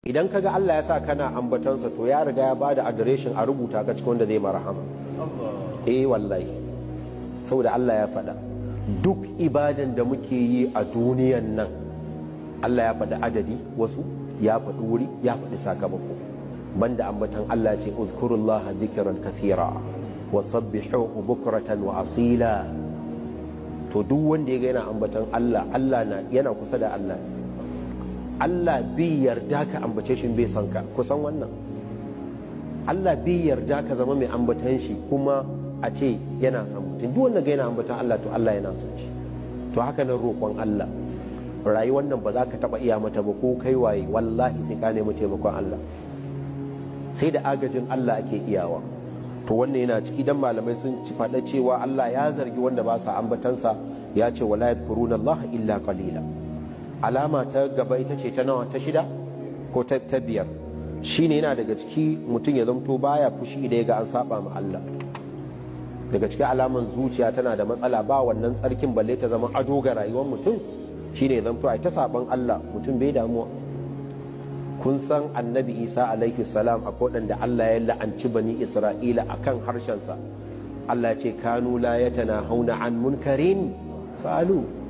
Idan kaga Allah ya sa kana ambatansa, to ya riga ya bada adireshin a rubuta ka cikin wanda zai marhama. Eh wallahi, saboda Allah ya faɗa duk ibadan da muke yi a duniyan nan, Allah ya faɗi adadi, wasu ya faɗi wuri, ya faɗi sakamako. Banda ambatan Allah, ce uzkurullaha dhikran kathira wa sabbihuhu bukratan wa asila. To duk wanda ya ga yana ambatan Allah, Allah na yana kusa da Allah. Allah bai yarda ka ambace shi bai son ka. Kusan wannan, Allah bai yarda ka zama mai ambatan shi kuma a ce yana son mutum. Duk wanda ga yana ambatan Allah, to Allah yana son shi. To haka nan roƙon Allah. Rayuwar nan ba za ka taɓa iya mata ba ko kai waye, wallahi sai ka nemi taimakon Allah, sai da agajin Allah ake iyawa. To wannan yana ciki, dan malamai sun ci faɗa cewa Allah ya zargi wanda ba sa ambatansa, ya ce wala yadhkuruna Allah illa qalila. Alama ta gaba ita ce ta nawa? Ta shida ko ta biyar? Shine yana daga ciki mutum ya zamto baya fushi idan ya ga an saba ma Allah. Daga cikin alaman zuciya tana da matsala, ba wannan tsarkin balle ta zama ado ga rayuwar mutum, shine ya zamto ai ta saban Allah, mutum bai damuwa. Kun san Annabi Isa alaihi salam, akwai waɗanda Allah ya la'anci Bani Isra'ila akan harshensa. Allah ya ce kanu la hauna an munkarin fa'alu.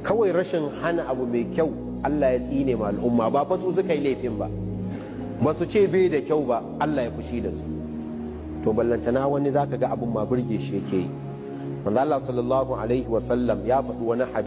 Kawai rashin hana abu mai kyau, Allah ya tsine ma al'umma. Ba fa su suka yi laifin ba, ba su ce bai da kyau ba, Allah ya fushi da su. To ballantana wani zaka ga abun ma burge shi yake yi. Manzo Allah sallallahu alaihi wa sallam ya faɗi wani hadisi.